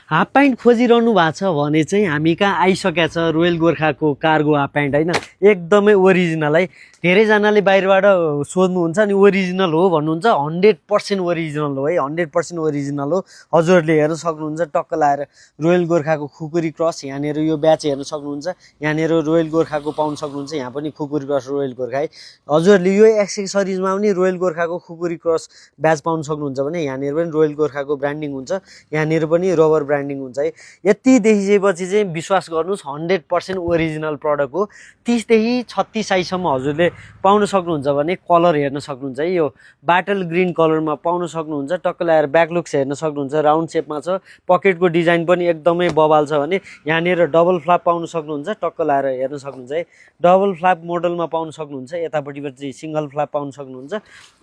Half pant खोजिरहनु भएको छ भने चाहिँ हामी कहाँ आइसकेको छ रोयल गोर्खाको कार्गो हाफ प्यान्ट होइन, एकदमै ओरिजिनल है। धेरैजनाले बाहिरबाट सोध्नुहुन्छ नि ओरिजिनल हो भन्नुहुन्छ, 100% ओरिजिनल हो है, 100% ओरिजिनल हो। हजुरहरूले हेर्न सक्नुहुन्छ टक्क लाएर रोयल गोर्खाको खुकुरी क्रस, यहाँनिर यो ब्याच हेर्न सक्नुहुन्छ, यहाँनिर रोयल गोर्खाको पाउन सक्नुहुन्छ, यहाँ पनि खुकुरी क्रस रोयल गोर्खा है। हजुरहरूले यो एक्सेसरिजमा पनि रोयल गोर्खाको खुकुरी क्रस ब्याच पाउन सक्नुहुन्छ भने यहाँनिर पनि रोयल गोर्खाको ब्रान्डिङ हुन्छ, यहाँनिर पनि रबर ब्रान्डिङ हुन्छ है। यति देखिसकेपछि चाहिँ विश्वास गर्नुहोस् 100% ओरिजिनल प्रडक्ट हो। 30 देखि 36 साइजसम्म हजुरले पाउन सक्नुहुन्छ भने कलर हेर्न सक्नुहुन्छ है, यो बाटल ग्रिन कलरमा पाउन सक्नुहुन्छ। टक्क ल्याएर ब्याकलुक्स हेर्न सक्नुहुन्छ, राउन्ड सेपमा छ, पकेटको डिजाइन पनि एकदमै बबाल छ भने यहाँनिर डबल फ्ल्याप पाउन सक्नुहुन्छ, टक्क ल्याएर हेर्न सक्नुहुन्छ है। डबल फ्ल्याप मोडलमा पाउन सक्नुहुन्छ, यतापट्टिबाट चाहिँ सिङ्गल फ्ल्याप पाउन सक्नुहुन्छ।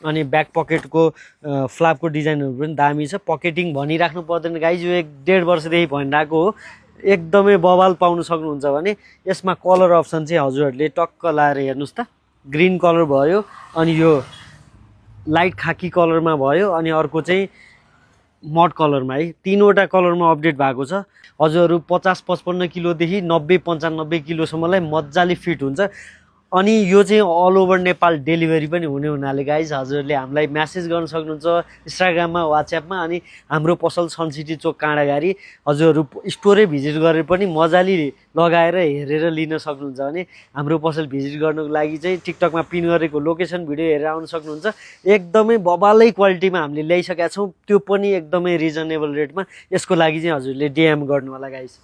अनि ब्याक पकेटको फ्ल्यापको डिजाइनहरू पनि दामी छ। पकेटिङ भनिराख्नु पर्दैन गाइज, यो 1.5 वर्षदेखि भनिरहेको हो, एकदमै बवाल पाउन सक्नुहुन्छ भने यसमा कलर अप्सन चाहिँ हजुरहरूले टक्क लाएर हेर्नुहोस् त। ग्रिन कलर भयो, अनि यो लाइट खाकी कलरमा भयो, अनि अर्को चाहिँ मड कलरमा है। तीनवटा कलरमा अपडेट भएको छ। हजुरहरू 50-55 किलोदेखि 90-95 किलोसम्मलाई मजाले फिट हुन्छ। अनि यो चाहिँ अल ओभर नेपाल डेलिभरी पनि हुने हुनाले गाइज हजुरहरूले हामीलाई म्यासेज गर्न सक्नुहुन्छ इन्स्टाग्राममा, वाट्सएपमा। अनि हाम्रो पसल सन सिटी चोक काँडागारी, हजुरहरू स्टोरै भिजिट गरेर पनि मजाले लगाएर हेरेर लिन सक्नुहुन्छ भने हाम्रो पसल भिजिट गर्नुको लागि चाहिँ टिकटकमा पिन गरेको लोकेसन भिडियो हेरेर आउन सक्नुहुन्छ। एकदमै बबालै क्वालिटीमा हामीले ल्याइसकेका छौँ, त्यो पनि एकदमै रिजनेबल रेटमा। यसको लागि चाहिँ हजुरले डिएम गर्नु होला गाइज।